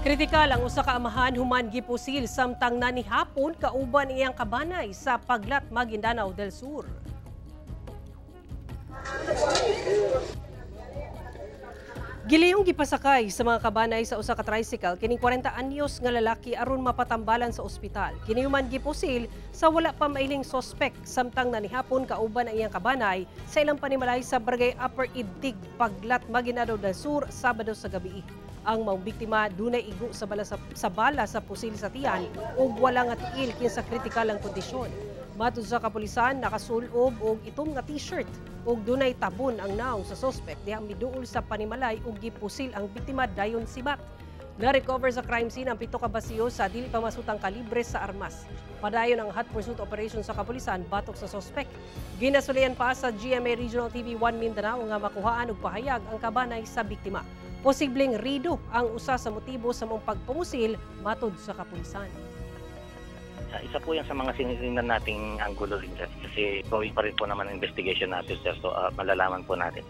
Kritikal ang usa ka amahan human gipusil samtang nanihapon kauban iyang kabanay sa Paglat, Maguindanao del Sur. Gilihong gipasakay sa mga kabanay sa usa ka tricycle kining 40 anyos nga lalaki aron mapatambalan sa ospital. Kini human gipusil sa wala pa mailing sospek samtang nanihapon kauban ang iyang kabanay sa ilang panimalay sa Barangay Upper Idtig, Paglat, Maguindanao del Sur, Sabado sa gabi. Ang maong biktima dunay igo sa bala sa pusil sa tiyan ug wala nga tiil kinsa kritikal ang kondisyon. Matud sa kapulisan, nakasulob og itom nga t-shirt ug dunay tabon ang naong sa sospek dihang miduol sa panimalay ug gipusil ang biktima dayon sibat. Na-recover sa crime scene ang 7 ka basiyo sa dili pa masutang kalibre sa armas. Padayon ang hot pursuit operation sa kapulisan batok sa sospek. Ginasulian pa sa GMA Regional TV 1 Mindanao nga makuhaan og pahayag ang kabanay sa biktima. Posibleng rido ang usa sa motibo sa maong pagpangusil matud sa kapulisan. Isa po yan sa mga sinitingnan nating anggulo rin, sir. Kasi going pa rin po naman ang investigation natin, sir. So malalaman po natin.